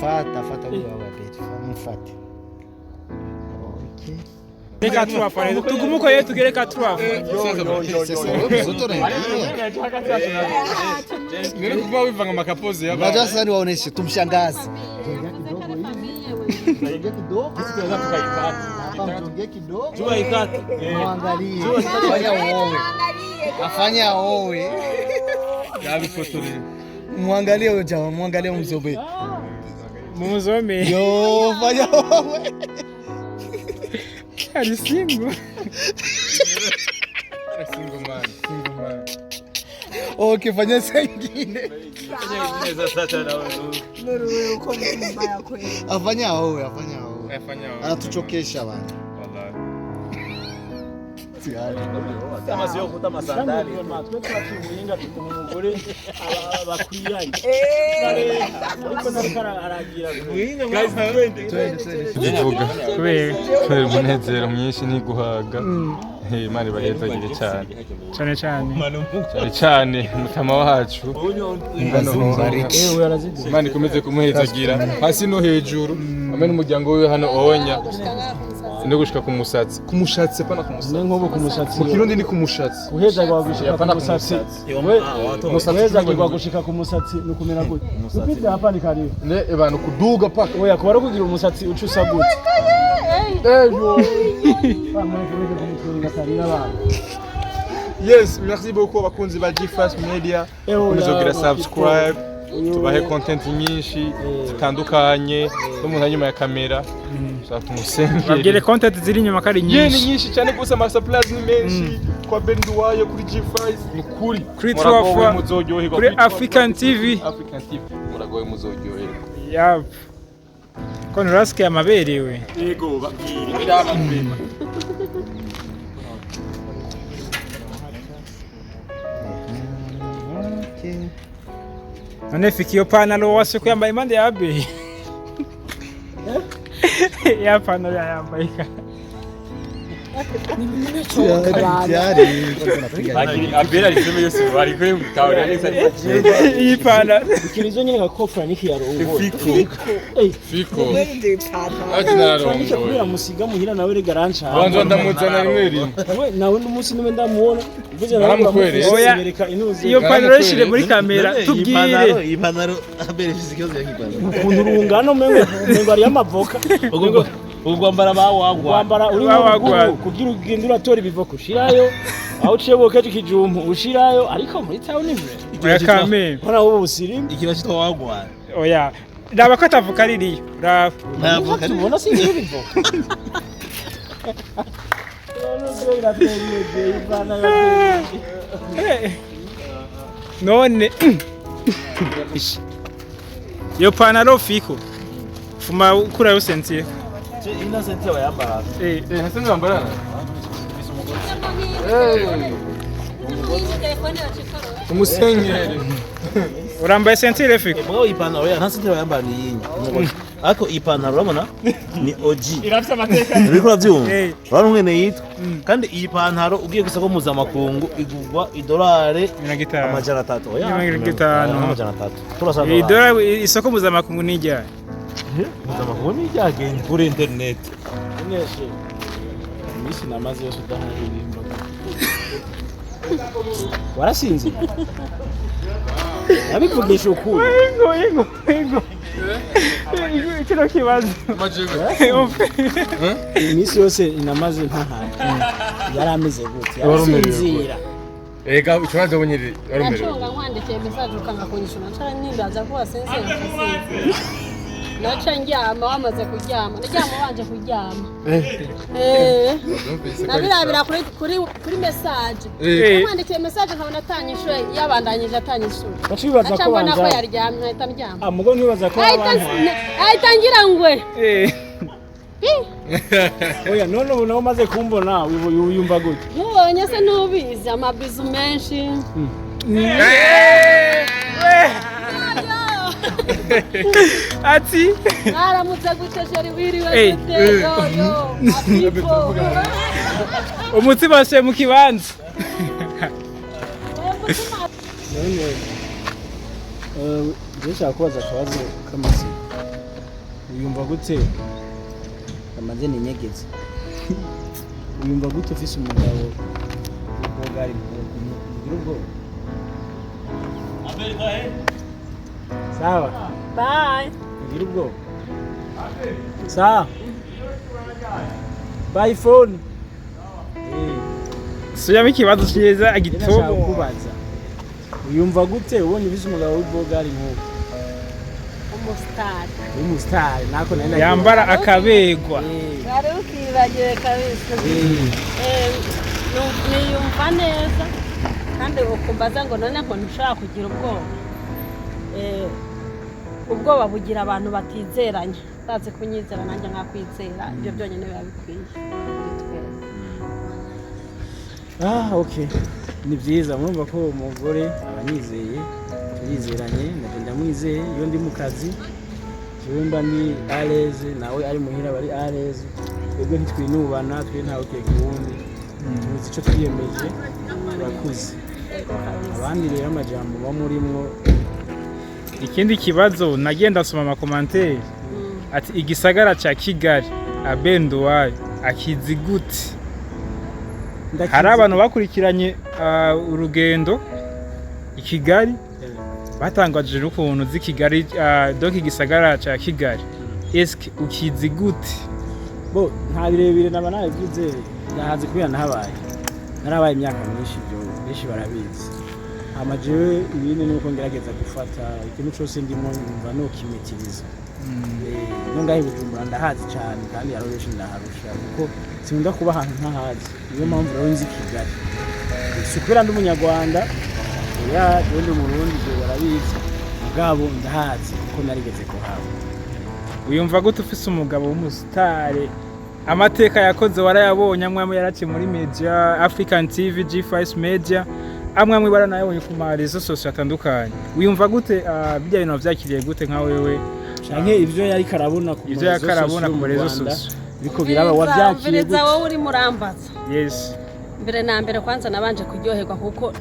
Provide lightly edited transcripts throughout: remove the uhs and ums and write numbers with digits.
Fata fata huyo wawe Abeli. Mfate. Okay. Reka tuwafa rero tugume uko rero tugere ka tuwafa. Sasa wewe mzoto naingia. Nari kuba wivanga makapozi y'abantu. Unajua sasa niwaoneshe tumshangaze. Tuongee kidogo hivi. Tuongee kidogo. Hapa mtuongee kidogo. Jua ikate. Muangalie. Afanye aoe. Afanye aoe. Yabifotoreye. Muangalie huyo jamaa, muangalie mzobe. Muzome. Yo, fanya aoe. Ari single. Single man, single man. Okay, fanya saa ingine. Nuru wewe uko mbaya kweli. Afanye aoe, afanye aoe. Afanya aoe. Anatuchokesha bana. Wallahi. Tayari. Kama sio kuta masandali. Twe twaciye ubuhinga tutuma umugore bakwiranye ariko nariko aragira. Guys, twende. Twende twende. Tubivuga. Kubera Kubera umunezero mwinshi ntiguhaga. Imana ibahezagire cyane. Cyane cyane. Cyane cyane mutama wacu. Mbariki. Imana ikomeze kumuhezagira hasi no hejuru hamwe n'umuryango wiwe hano onya no gushika ku musatsi, ku mushatsi, apana ku musatsi. Nk'ubu ku mushatsi. Mu Kirundi ni ku mushatsi. Guhezagirwa gushika ku Apana ku musatsi. musatsi. We Umusatsi. Guhezagirwa gushika ku musatsi ni ukumera gute? Upite hapa ni karibu. Ne abantu kuduga paka. Oya, kuba ari ukugira umusatsi uca usa gute? Ejo. Bamureke, mureke kumutwenga atarira abana. Yes, merci beaucoup abakunzi ba G-Fast Media. Ewe, Komeza kugira yaba, subscribe, tubahe content nyinshi zitandukanye n'umuntu ari inyuma ya kamera. Babwire Tumusengere. content ziri inyuma ko ari Ye ni nyinshi. nyinshi cyane gusa ama surprise ni menshi kwa Benduwayo kuri G5 ni kuri Kuri Muragowe Twafa, muzoryoherwa kuri Twafa, African TV. African TV muragowe muzoryoherwa. Yap. Ko nurasikiye amaberewe. Yego, babwire. Okay. None fika iyo panaro wase kuyambaye impande ya Abe. Ya panaro yayambaye. Tayari. Tayari. Abera alisema hiyo suruali kweli mtaona. Iyi panaro. Ikirizo nyine nka kofra n'ikiyarongoye. Fiko. Wende papa. Aje Franike nararongoye. kubera musiga muhira nawe rega aranshaka. Banza ndamuzana rimwe rimwe. We nawe n'umunsi niwe ndamubona mvuze nawe. Naramukwereye. Oya. Bereka inuzi. Iyo panaro yishire muri kamera tubwire. Iyi pantaro Abel ifise ikibazo y'ipantaro. Ukuntu urungano umengo ari amavoka. Ubwo ugwambara ba wagwa. Wambara uri Wagwa. mu kugira ugende uratora ibivoka ushirayo aho uciye bokeje ikijumbu ushirayo ariko muri town vre. Oya kame. Mbona wowe usirimu. Ikiba cyitwa wagwa. Oya. Raba ko atavuka ririyo. Raba. Ntabwo kari Tubona si ngibi ibivoka. None. Iyo panaro fiko. Fuma ukurayo sensiye. Innocent bayambara. Eh. Eh, hasa nambara. Umusenyeri. Urambaye sentire fiko. Mugabo iyi pantaro ya nta sentire bayambara ni iyi. Ariko iyi pantaro urabona ni OG. Irafite amateka. Uriko urabyumva? Eh. Urabona umwene yitwa. Kandi iyi pantaro ugiye ku isoko mpuzamakungu igurwa idolari 50. 300. Oya. 50. 300. Turasaba. Idora isoko mpuzamakungu ni ijyahe? Mpuzamakungu ni iryagenda kuri internet. Neshe. Iminsi namaze yose udaharirimba. Warasinze? Nabivugisha ukuri. Ingo, ingo, ingo. Kino kibazo. Iminsi yose inamaze ntahari. Yari ameze gute? Wari umerewe gute? Yarasinzira. Ega ikibazo abonye yarumerewe. Nacunga nkwandikiye message ukanga kunyishura nca nibaza ko wasinzira ukasinzira. Naca ndyama wamaze kuryama ndaryama wanje kuryama. Eh. Nabirabira kuri message. Eh. Namwandikiye message nkabona atanyishuye yabandanyije atanyishuye. Baca bibaza Naca ko mbona ko banjanye. yaryamye nkahita ndyama. Ah, mugo ntibaza ko Ahita banjanye. ahita ngira ngwe. Eh. Oya, none ubu nawe umaze kumbona wiyumva gute? Nkubonye se ntubizi amabizu menshi. Ati Mwaramutse gute chéri, wiriwe Eh. gute yo yo apipo. Umutima wasubiye mu kibanza. None nje nshaka kubaza akabazo k'amatsiko. Uyumva gute? Amaze ninyegeze. Uyumva gute ufise umugabo w'ubwogari? Mugira ubwoba? Sawa. Bye. Mugira ubwoba? Sawa, bye phone. Suyamo ikibazo cyiza. Nashaka Agitobo. kubaza, uyumva gute ubonye ufise umugabo w'ubwogari nk'ubu? Umusitari. W'umusitari nako nari nagiye. Yambara akabegwa. Wari ukibagiwe kabisa. Niyumva neza, kandi ukumbaza ngo none ngo ntushobora kugira ubwoba. Ubwoba bugira abantu batizeranye. Bazi kunyizera nanjye nkakwizera, ibyo byonyine biba bikwiye kuri twese. Ah, okay, ni byiza. Murumva ko umugore aba anyizeye, turizeranye, ndagenda ndamwizeye. Iyo ndi mu kazi jewe mba ni à l'aise, nawe ari muhira aba ari à l'aise. Twebwe ntitwinubana, twe ntawe ukeka uwundi, tuzi icyo twiyemeje, turakuze. Yego kabisa. Abandi rero amajambo muba murimwo. Ikindi kibazo, nagenda asoma ama commentaires ati igisagara ca Kigali Abenduwayo akizi gute? Ndakizi. Hari abantu bakurikiranye urugendo i Kigali, batangaje n'ukuntu uzi Kigali, donc igisagara ca Kigali. Eske ukizi gute? Bo nta birebire naba nabivuze, ndahazi kubera nahabaye, narabaye imyaka myinshi, ibyo benshi barabizi. Hama jewe ibindi ni uko ngerageza gufata ikintu cose ndimo numva nokimetiriza. No ngaho i Bujumbura ndahazi cyane, kandi hariho benshi ndaharusha, kuko sinkunda kuba ahantu ntahazi. Niyo mpamvu rero nzi Kigali. Si ukubera ndi umunyarwanda, oya, jewe ndi umurundi, ibyo barabizi, mugabo ndahazi kuko narigeze kuhaba. Uyumva gute ufise umugabo w'umusitari? Amateka yakoze warayabonye, amwe amwe yaraciye muri media, African TV, G5 Media, amwe amwe baranayabonye ku ma réseaux sociaux atandukanye. Wiyumva gute? Bijya bintu wavyakiriye gute nka wewe? Canke ivyo yariko arabona ku Ivyo yariko arabona ku ma réseaux sociaux. Biriko biraba, wavyakiriye Umviriza, gute? wowe uri murambaza. Yes. Mbere na mbere kwanza nabanje kuryoherwa, kuko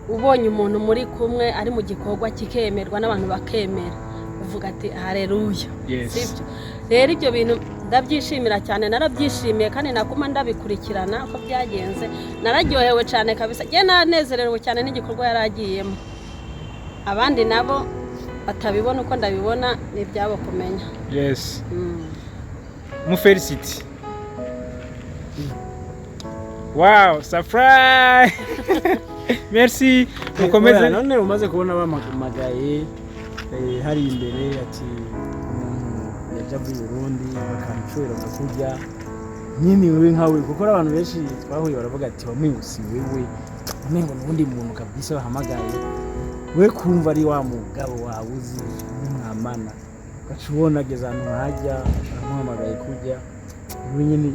ubonye umuntu muri kumwe ari mu gikorwa kikemerwa n'abantu bakemera, uvuga ati hareruya. Sibyo? Rero ibyo bintu ndabyishimira cyane, narabyishimiye kandi naguma ndabikurikirana uko byagenze. Nararyohewe cyane kabisa, njye nanezerewe cyane n'igikorwa yari agiyemo. Abandi nabo batabibona uko ndabibona, ni ibyabo kumenya. Mu felicite. Wow, surprise! Merci, mukomeze. Oya, none umaze kubona bampamagaye hari imbere ati umuntu yaja muri Burundi bakamucurera bakakurya nyine, wewe nkawe, kuko hari abantu benshi twahuye baravuga ati wamengo si wewe, wamengo n'uwundi muntu kabisa bahamagaye. We kumva ari wa mugabo wawe uzi mwamana, ugaca ubona ageze ahantu hajya baramuhamagaye kurya, wewe nyine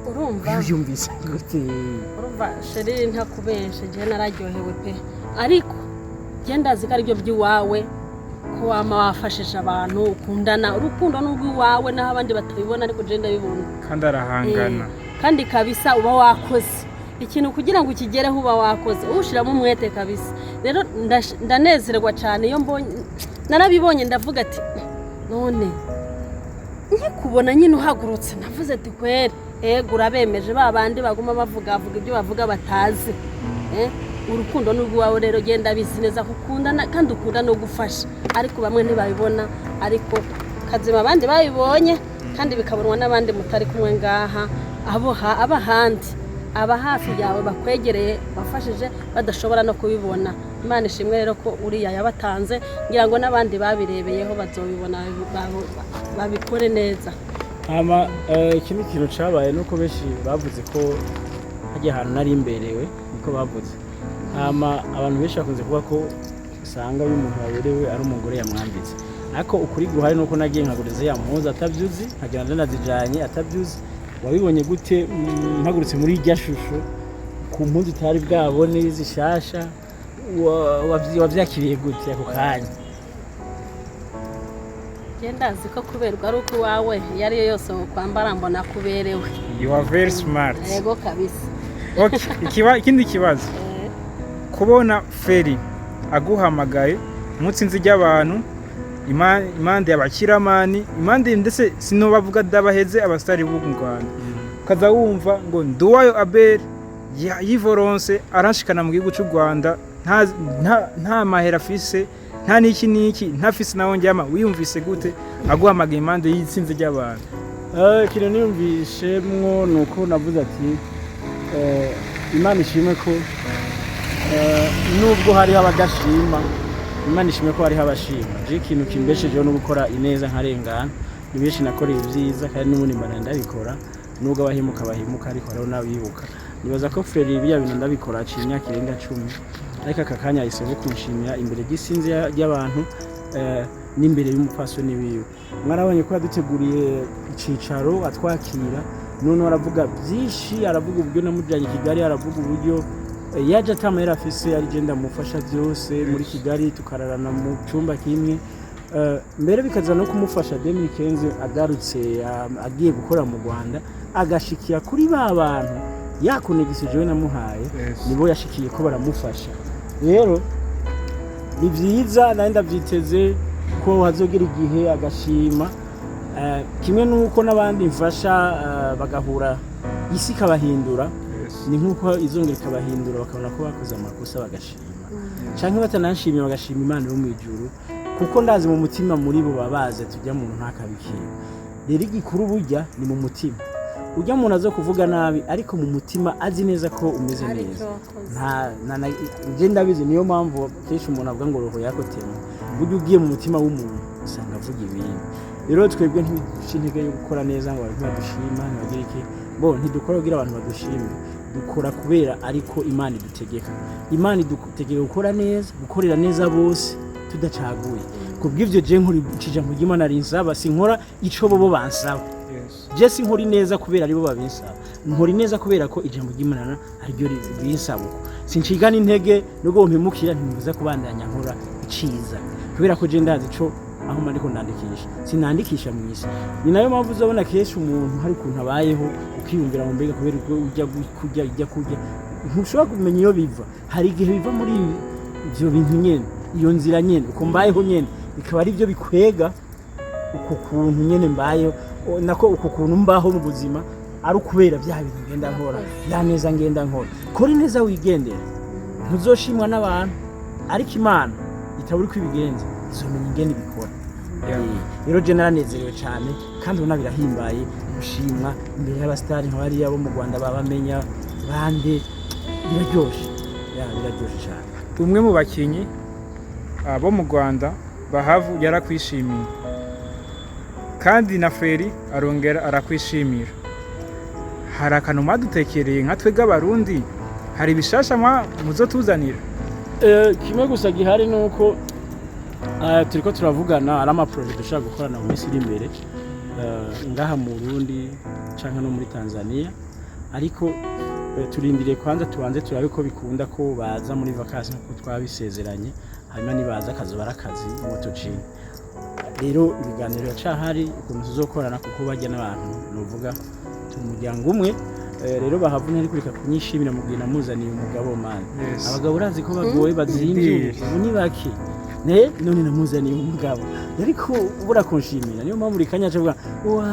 Urumva, ubyumvise gute? Urumva chéri, ntakubeshe, njyewe nararyohewe pe, ariko njye ndazi ko aribyo by'iwawe, ko wama wafashije abantu ukundana, urukundo n'urw'iwawe, naho abandi batabibona, ariko njye ndabibona. Kandi arahangana. Kandi kabisa uba wakoze ikintu kugira ngo ukigereho, uba wakoze uwushyiramo umwete kabisa. Rero ndanezerwa cyane iyo mbonye, narabibonye ndavuga ati none nkikubona nyine uhagurutse, navuze ati kweri ego urabemeje ba bandi baguma bavuga vuga ibyo bavuga batazi. Urukundo ni urw'iwawe rero, genda bizi neza ko ukundana kandi ukunda no gufasha, ariko bamwe ntibabibona, ariko kazima abandi babibonye kandi bikabonwa n'abandi mutari kumwe ngaha, abo abahandi aba hafi yawe bakwegereye bafashije badashobora no kubibona. Imana ishimwe rero ko uriya yabatanze, ngira ngo n'abandi babirebeyeho bazobibona babikore neza. Hama ikindi kintu cabaye nuko benshi bavuze ko hajya ahantu nari imberewe, niko bavuze. Hama abantu benshi bakunze kuvuga ko usanga iyo umuntu yaberewe ari umugore yamwambitse, ariko ukuri guhari nuko nagiye nkaguriza ya mpuzu atavyuzi, nkagenda ndanazijanye atavyuzi. Wabibonye gute? Mpagurutse muri irya shusho ku mpuzu utari bwabone zishasha, wavyakiriye gute ako kanya? Njye ndazi ko kuberwa ari uko iwawe, iyo ari yo yose wakwambara mbona kuberewe. You are very smart. Yego kabisa. Okay, ikindi kibazo, kubona Feri aguhamagaye munsi nzi ry'abantu. Impande y'abakiramani, impande ndetse sinobavuga dabaheze abasitari b'u Rwanda, ukaza wumva ngo Nduwayo Abel yivoronse aranshikana mu gihugu cy'u Rwanda, nta mahera afise, nta n'iki n'iki, ntafise naho njyama. Wiyumvise gute aguhamagaye impande y'itsinzi ry'abantu? Ikintu niyumvishemwo ni uko navuze ati Imana ishimwe ko nubwo hariho abadashima, Imana ishimwe ko hariho abashima. Je ikintu kimbeshejeho no gukora ineza nkarengana. Ni benshi nakoreye ibyiza kandi n'ubundi mbana ndabikora, nubwo abahemuka bahemuka, ariko hariho n'abibuka. Nibaza ko Frère biriya bintu ndabikora aciye imyaka irenga 10, ariko aka kanya yahisemo kunshimira imbere y'isinzi ry'abantu n'imbere y'umupfasoni wiwe. Mwarabonye ko yaduteguriye icicaro atwakira, noneho aravuga byinshi, aravuga uburyo namujyanye i Kigali, aravuga uburyo yaje atamahera afise, ari je ndamufasha byose muri Kigali, tukararana mu cyumba kimwe. Mbere bikaza no kumufasha 2015 agarutse, agiye gukora mu Rwanda, agashikira kuri ba bantu yakonegise jewe namuhaye, nibo yashikiye ko baramufasha. Rero ni byiza, nari ndabyiteze ko hazogera igihe agashima. Kimwe n'uko n'abandi mfasha bagahura isi ikabahindura, ni nk'uko izongera ikabahindura bakabona ko bakoze amakosa bagashima, canke batanashimye bagashima Imana yo mu ijuru, kuko ndazi mu mutima muri bo babaze tujya muntu ntakabikiwe. Rero igikuru burya ni mu mutima. Ujya umuntu aza kuvuga nabi, ariko mu mutima azi neza ko umeze Hari neza. icyo wakoze. Nta nje ndabizi, niyo mpamvu kenshi umuntu avuga ngo roho yakotema. Burya ugiye mu mutima w'umuntu usanga avuga ibintu. Rero twebwe ntibiduca intege yo gukora neza ngo abantu badushima, ntibagire iki bo. Ntidukora kugira abantu badushime, dukora kubera ariko Imana idutegeka. Imana idutegeka gukora neza, gukorera neza bose tudacaguye. Kubw'ivyo je nkurikije ijambo ry'Imana rinsaba, sinkora ico bobo bansaba. Je sinkora ineza kubera aribo babinsaba, nkora ineza kubera ko ijambo ry'Imana ariryo ribinsaba. Uko sincigana intege nubwo mpemukira, ntimbuza kubandanya nkora iciza, kubera ko je ndazi ico aho mba ndiko ndandikisha, sinandikisha mu isi. Ni nayo mpamvu uzabona kenshi umuntu hari ukuntu abayeho ukiyumvira ngo mbega kubera ubwo ujya kurya, ujya kurya, ntushobora kumenya iyo biva. Hari igihe biva muri ibyo bintu nyene, iyo nzira nyene, uko mbayeho nyene, bikaba ari byo bikwega uko kuntu nyene mbayeho, nako uko kuntu mbaho mu buzima ari ukubera bya bintu ngenda nkora, ya neza ngenda nkora. Kora ineza wigendera, ntuzoshimwa n'abantu, ariko Imana itabura uko ibigenza, izomenya ingene ibikora. Rero je naranezerewe cyane kandi ubona birahimbaye gushimwa imbere y'abasitari nka bariya bo mu Rwanda, babamenya bande, biraryoshe ya, biraryoshe cyane. Umwe mu bakinyi bo mu Rwanda Bahavu yarakwishimiye, kandi na Frère arongera arakwishimira. Hari akantu mwadutekereye nka twebwe Abarundi? Hari ibishasha muzotuzanira? Kimwe gusa gihari ni uko turiko turavugana, ari ama projets dushobora gukorana mu minsi iri imbere ngaha mu Burundi canke no muri Tanzania, ariko turindiriye kwanza tubanze turabe ko bikunda ko baza muri vacances nkuko twabisezeranye. Hanyuma nibaza akazoba ari akazi moto cini. Rero ibiganiro biracahari ukuntu tuzokorana, kuko bajya n'abantu nuvuga turi umuryango umwe. Rero Bahavu ntari kureka kunyishimira mu gihe namuzaniye umugabo mani. Abagabo urazi ko bagoye, bazimvye, ubu ni bake. Ne none namuzaniye umugabo ariko ubura kunshimira, niyo mpamvu buri kanya aca avuga wow.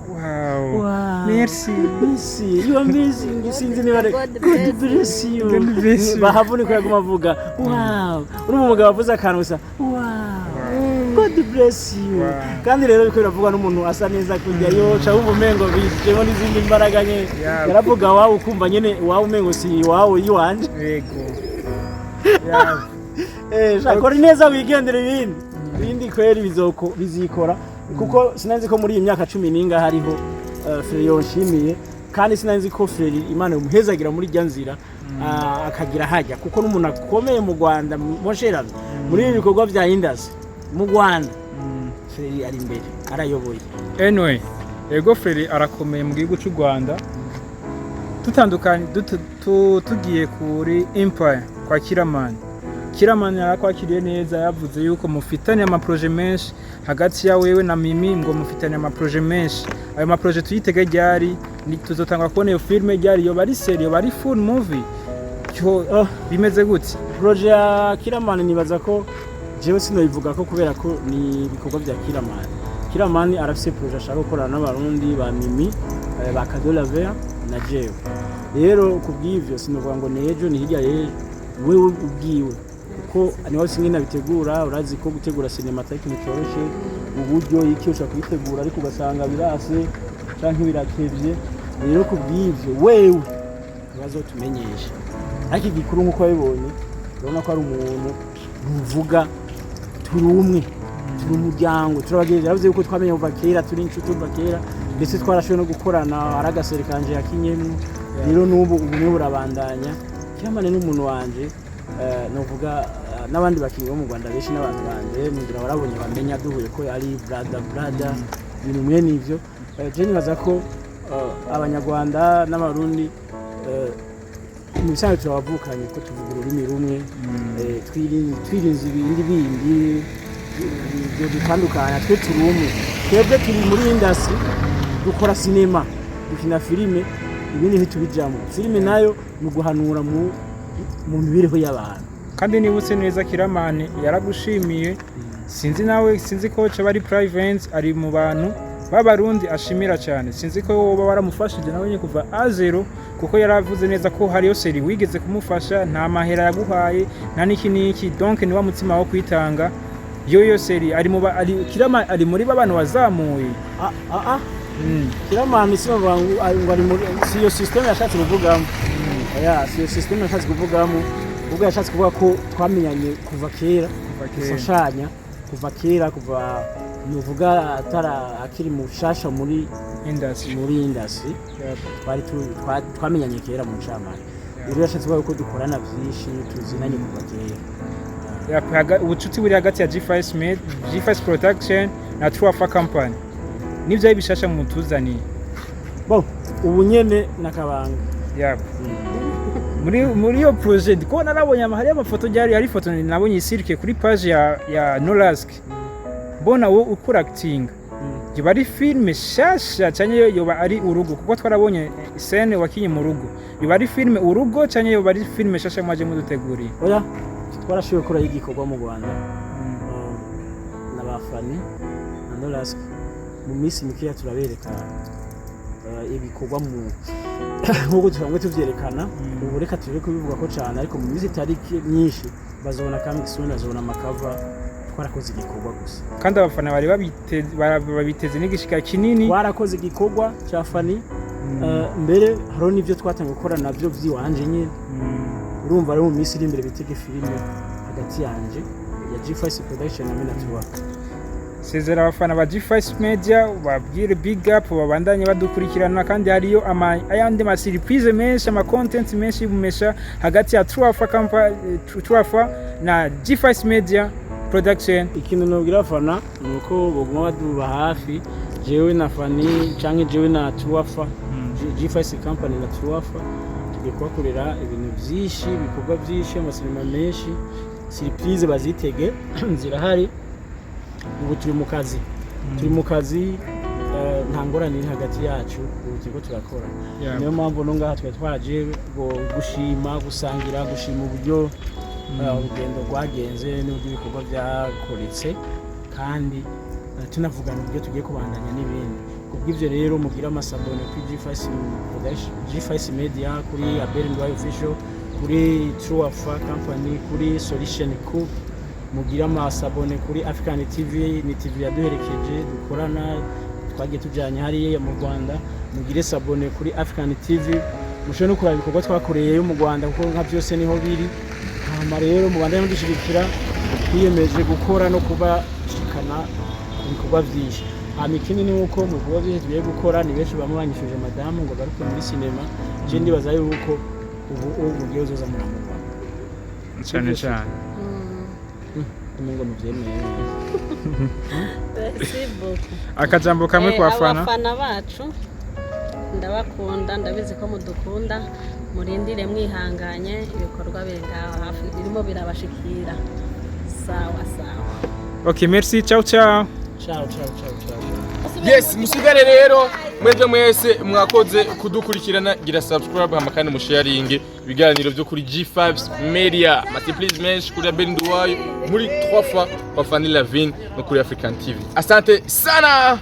Wow. Wow. Merci. Merci, you are amazing. Sinzi niba ari God God bless bless you. God bless you. Bahavu niko yaguma avuga wow. Urumva umugabo avuze akantu gusa, wow, God bless you. Kandi rero biko biravugwa n'umuntu asa neza kujya yoca wumva umengo bijemo n'izindi mbaraga nyene. Yaravuga wawe ukumva nyene wawe umengo si iwawe, iwanje. Yego. Yeah. Shakora neza wigendera, ibindi kweri bizoko bizikora, kuko sinanzi ko muri iyi myaka 10 n'inga hariho Frère yonshimiye, kandi sinanzi ko Frère Imana yomuhezagira muri rya nzira, akagira hajya, kuko n'umuntu akomeye mu Rwanda mosherano muri ibi bikorwa bya industry mu Rwanda. Frère ari imbere, arayoboye. Anyway, ego Frère arakomeye mu gihugu cy'u Rwanda. Tutandukanye tugiye kuri Empire kwa Kiramani. Kiramani yarakwakiriye neza, yavuze yuko mufitanye ama projets menshi hagati ya wewe na Mimi, ngo mufitanye ama projets menshi. Ayo ma projets tuyitege ryari? Tuzotangwa kubona iyo filme ryari? Yoba ari série, yoba ari full movie? Cyo Oh. bimeze gute? Projet ya Kiramani nibaza ko Jewe sinobivuga ko kubera ko ni ibikorwa bya Kiramani. Kiramani arafise projet ashaka gukorana n'Abarundi ba Mimi, ba Kadolaver na jewe. Rero kubw'ivyo sinovuga ngo ni ejo, ni hirya y'ejo, wewe ubwiwe, kuko niwe singene abitegura. Urazi ko gutegura sinema atari ikintu coroshe, uburyo iki ushobora kubitegura ariko ugasanga birase canke biratevye. Rero kubw'ivyo wewe ntibazotumenyesha, ariko igikuru nk'uko wabibonye, urabona ko ari umuntu ntuvuga, turi umwe, turi umuryango, turabagenzi. Yavuze yuko twamenye kuva kera, turi inshuti kuva kera, ndetse twarashoboye no gukorana, ari agasere kanje yakinyemwo. Rero n'ubu ubumwe burabandanya. Kiramane n'umuntu wanje, novuga n'abandi bakinnyi bo mu Rwanda benshi n'abantu banje ngira warabonye bamenya duhuye ko ari brother, brother, ibintu mwene ivyo. Je nibaza ko Abanyarwanda n'Abarundi mu bisanzwe turabavukanye, ko tuvuga ururimi rumwe. Twirinze ibindi bindi byo dutandukanya, twe turi umwe. Twebwe turi muri industry, dukora sinema, dukina filime, ibindi ntitubijamo. Filime nayo ni uguhanura mu mibereho y'abantu. Kandi nibutse neza, Kiramani yaragushimiye. Sinzi nawe, sinzi ko coba ari private, ari mu bantu b'Abarundi ashimira cyane. Sinzi ko woba waramufashije nawe nyine kuva à zéro, kuko yaravuze neza ko hariyo série wigeze kumufasha, nta mahera yaguhaye, nta n'iki n'iki. Donc ni wa mutima wo kwitanga. Yo série ari mu ari Kirama ari muri ba bantu wazamuye. Ah, ah, ah. Kiramani sinovuga ngo ari muri, si iyo system yashatse kuvugamo. Oya, si iyo system yashatse kuvugamo. Ubwo yashatse kuvuga ko twamenyanye kuva kera, Kuva kera. dufashanya kuva kera, kuva nuvuga atara akiri mushasha muri industry. Muri industry. Twari twamenyanye kera mu ncamake. Rero yashatse kuvuga ko dukorana byinshi, tuzinanye kuva kera. Ubucuti buri hagati ya G5 Med, G5 Production na Truafa Company nivyo ari bishasha mutuzaniye. Bon, ubu nyene nakabanga. Yep. Muri iyo projet ndiko narabonye hariyo amafoto, ryari hari ifoto nabonye isirike kuri page ya Nolask, mbona wowe ukora acting. Yoba ari filme shasha canke yo yoba ari urugo? Kuko twarabonye scène wakinye mu rugo. Yoba ari filme urugo canke yoba ari filme shasha mwaje muduteguriye? Oya, twarashoboye gukora igikorwa mu Rwanda na ba Fani na Nolask. Mu minsi mikeya turabereka ibikorwa mu nk'uko dusanzwe tuvyerekana. Ubu reka tureke kubivuga ko cyane, ariko mu minsi itari myinshi bazobona coming soon, bazobona amakava. Twarakoze igikorwa gusa. Kandi abafana bari babiteze n'igishika kinini. Twarakoze igikorwa cya Fani, mbere hariho n'ibyo twatangiye gukora nabyo by'iwanje nyine. Urumva rero mu minsi iri imbere bitege filime hagati yanje ya G5 Production na Minatua. Sezera abafana ba G5 Media, babwire big up, babandanye badukurikirana, kandi hariyo ayandi ma surprise menshi, ama content menshi bumesha hagati ya Truafa Truafa na G5 Media Production. Ikintu nobwira abafana ni uko baguma baduba hafi, jewe na Fani canke jewe na Truafa, G5 Company na Truafa, tugiye kubakorera ibintu byinshi, ibikorwa byinshi, amasinema menshi. Surprise bazitege, zirahari. Ubu turi mu kazi, turi mu kazi, nta ngorane iri hagati yacu, ubu turiko turakora. Niyo mpamvu no ngaha twari twaje gushima, gusangira, gushima uburyo urugendo rwagenze n'uburyo ibikorwa byakoretse, kandi tunavugana uburyo tugiye kubandanya n'ibindi. Kubw'ibyo rero mugire ama s'abonner kuri G5 Production, G5 Media, kuri Abel Ndwaye Official, kuri True Afa Company, kuri Solution Coop. Mugire ama s'abonner kuri African TV, ni TV yaduherekeje, dukorana, twagiye tujyanye hariya mu Rwanda. Mugire s'abonner kuri African TV, mushobore no kuraba ibikorwa twakoreyeyo mu Rwanda, kuko nka byose niho biri. Hama rero mubandanye mudushyigikira, twiyemeje gukora no kubashikana ku bikorwa byinshi. Hama ikindi ni uko mu bikorwa byinshi tugiye gukora, ni benshi bamwe banyishuje madamu ngo garuke muri sinema. Je ndibaza yuko ubu mugiye uzoza muramubona. Cyane cyane. Umengo muvyemeye. Merci beaucoup. Akajambo kamwe ku bafana. Abafana bacu ndabakunda, ndabizi ko mudukunda. Murindire mwihanganye, ibikorwa biri ngaho hafi, birimo birabashikira. Sawa sawa. Okay, merci, ciao ciao. Ciao ciao ciao ciao. Yes, musigare rero mwebwe mwese mwakoze kudukurikirana, gira subscribe hama kandi musharinge ibiganiro byo kuri G5 Media. Multiples menshi kuri Abel Nduwayo muri 3 fois kwa Fanny Lavine no kuri African TV. Asante sana.